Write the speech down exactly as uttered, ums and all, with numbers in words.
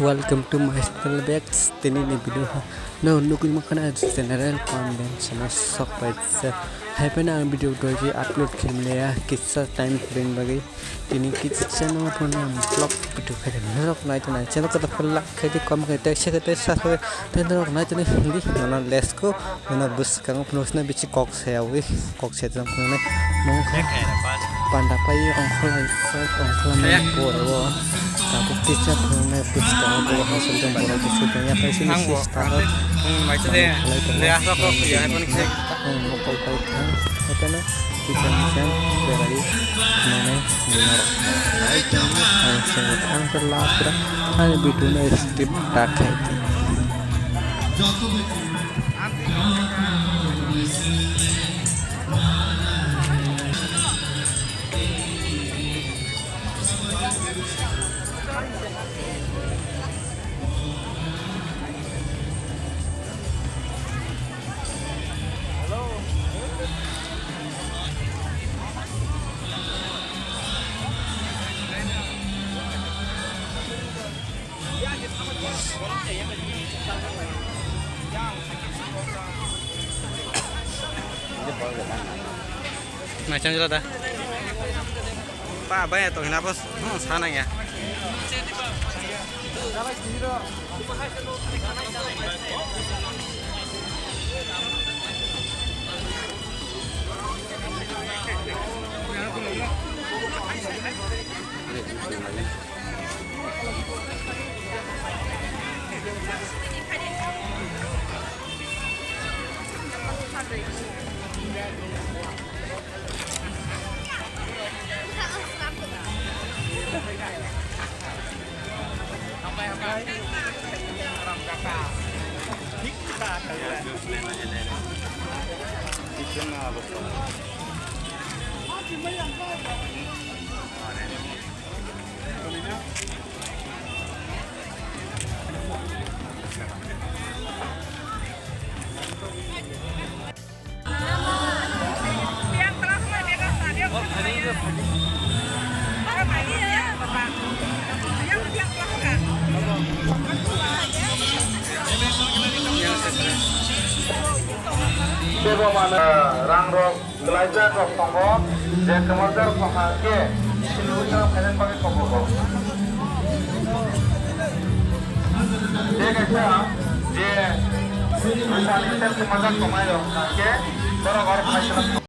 Welcome to my channel back. Tini ni video ha no nugwi mankha na general convention o sok paisa. Hai phano ang video doji upload khe manya kisa time frame bagwi. Tini kisa no phano ang vlog video khe norok nai tong nai channel kata phal lak khe di kom khe tei se khe tei sa khe tei norok nai tong nai hindi nono let's go. Nono bwskango phunukna bithi kok sayawi, kok sejak phunuknai. Mungkha panda pai ongkholai sak, ongkholai boro. Tabuk tisa phunuknai bwskango bo hasuk jang borok bwswk jang yakai sini sis tarok. Ang mokol pai thang, haikhe no kisa kisa berai phunuknai norok. Ang se ang khe last ra ani video no skip ta khai di. Maichang jala da. Pa bai to hina bos. Hmm, sana ya. Sebo mano rang rok. Kwlaijak rok tongo, je kwmajak rok tong kha khe, sini wngkha khainani bagwi kok rwgo. Je kaisa, je bwsani sel kwmajak tongnai rok wngkha khe, borok oro khaisa.